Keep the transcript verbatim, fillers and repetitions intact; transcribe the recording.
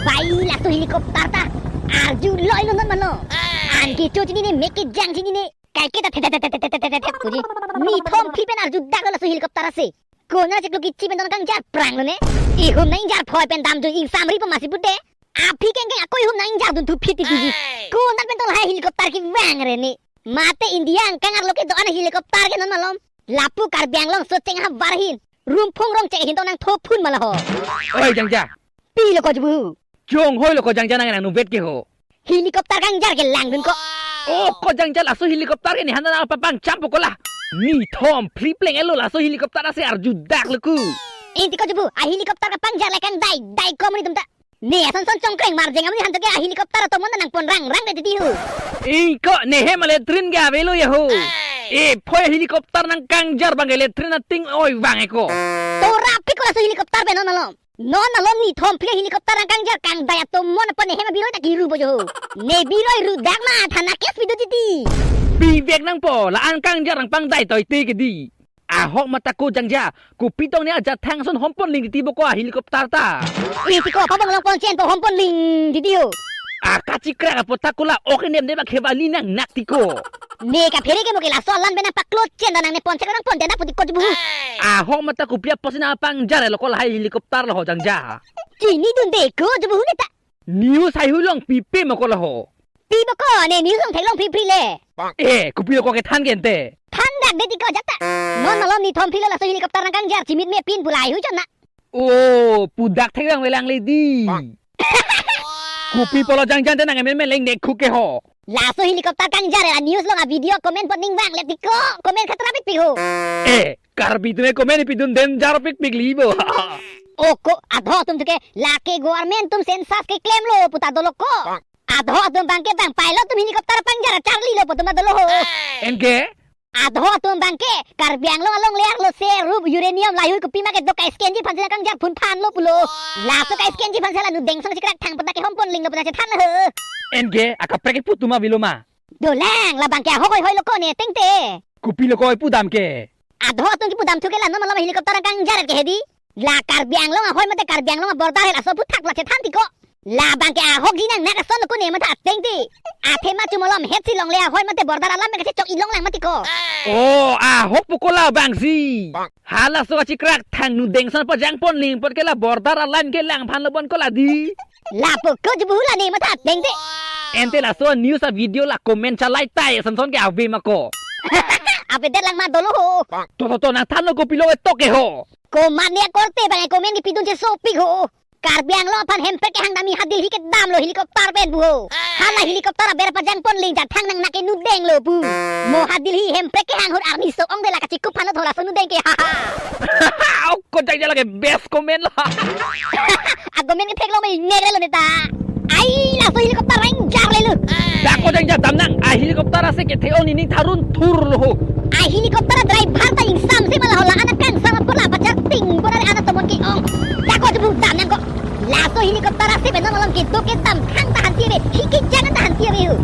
Bai, laso helicopter ta arjuloi lo non mano. An kecho chinine, mek kejang chinine. Kaike ta thet thet thet thet thet thet puji. Nithom phli pen arjudak lo laso helicopter ase. Konat chiklo kichi pen don kangjar prang lo ne. Ihum nangjar phoi pen damjoi ingsamri po masi pute. Aphi kengkeng ako ihum nangjar dun thu phit titi ji. Konat pen to lahai helicopter kevang re ne. Mate India angkang arlo kedo-an helicopter ke non malom. Lapu Karbi Anglong so cheng ha var ahin. Rumphung rong cheng ahin tong nangthophun ma la ho. Oi jangja. Pilo ko jubu? Chonghoi lo ko jangja, nang nangnuvet ke ho. Helicopter kangjar ke langdun ko. O ko jangja, laso helicopter ke ne han nang papangcham po ko la. Nithom phli pleng-et lo, laso helicopter ase arjudak lo ku. Inti ko jubu, a helicopter kapangjar le kangdai dai komri tum ta. Ne ason son chongkreng marjeng amonit aphan to ke a helicopter atomon nangpon rangrang de titi ho. Ingko ne hem a latrine ke ave lo ya ho. E phoi helicopter nangkangjar abang ke latrine ating oi vang e ko. To rapik ko laso helicopter pen non malom. Non malom nithom phli helicopter nangkangjar kangdai atomon aphan ne hem abiroi ta kiru po jo ho. Ne biroi rudak ma thana case pido titi. Bibek nangpo, la-an kangjar nangpangdai toite ke di. Ahok mata ko jangja, kopi tong ne ajat thang son homponling titi bo ko a helicopter ta. Iti ko apa bang long pon chen po homponling titi ho. A kachikrak apo ta ko la ok nem de bak heba li nang nak ti ko. Ne kaphere ke mo ke laso alam pen nangpaklo chen ta nang ne pon chek nangpon de na puti ko jubu. Ahok mata kopi apotsi nangpangjar lo ko lahai helicopter lo ho jangja. Chinidun de ko jubu ne ta. News haihui long pipe ma ko la ho. Pi bo ko ne news long theklong phri phri le. Eh, kopi lo ko kethan ke ente. Thandak de ti ko jata. Non malom nithom phli lo laso helicopter nangkangjar chimit me pin pulai hui chot na. O, pudak thek lang velang le di. Kopi pulo jangja te nang emen meleng ne khu ke ho. Laso helicopter kangjar la news long a video comment pot ning vang le ti ko. Comment khatra pik pik ho. Eh, Karbi atum ke comment pidun danger pikpik li bo. O ko adho atum to ke lake government atum census keklem lo pu ta dolo ko. Adho atum abang ke bang pilot atum helicopter pangjar charli lo pu atum ta dolo ho. Anke? Adho atum abang ke Karbi Anglong along le arlo se rup uranium lahaihui kopi ma kedo ka scan ji aphan si nangkangjar phun phan lo pulo. Laso ka scan ji aphan si la nudeng son chikrak thang pu ta ke homponling lo pu ta chethan ho. Anke, akaprek ipu atum avelo ma. Dolang, labang ke ahok hoi hoi lo ko ne tengte. Kopi lo ko ipu dam ke. Adho atum kipu dam thu ke la non malom helicopter nangkangjar ke hedi. La Karbi Anglong ahoi mate Karbi Anglong border he laso aphuthak la chethan ti ko. Labang ke ahok jinang nak ason lo ko ne matha tengte. Athe ma chu malom het si longle ahoi mate border alam me kachechok ilong lang mati ko. O, ahok pu ko labang si. Halaso kachikrak thang nudeng son pajangponling apot ke la border alam ke langphan lo bon ko la di. Lapu ko jubu la ne matha tengte. Ente laso news a video la comment chalai tai son son ke ave ma ko. Ave det lang ma dolo ho. To to to nangthan lo kopi lo etok ke ho. Komat ne korte bang comment kipidun chesopik ho. Karbi Anglong aphan hemprek kehang dami ha Delhi kedam lo helicopter pen pu ho. Hala helicopter aber pajangponling jat thang nang nak ke nudeng lo pu. Mo ha Delhi hemprek kehang ahut arni so-ong de la kachikup phan lo thola so nudeng ke ha ha. Ok ko jangja lake best comment lo. A comment ke theklong me nek lo ne ta. Ai laso helicopter rengjar le lo. Dak ko jangja dam nang, a helicopter ase kethe-ong nening tharun thur lo ho. A helicopter driver ta ingsamse ma la ho, la-an akangsam apor la pachar ting pon are ana tomon ke-ong. Dak ko jubu dam nang ko. Laso helicopter ase pen non malom kedo kedam thang ta hanti ave, hi kejang ta hanti ave ho.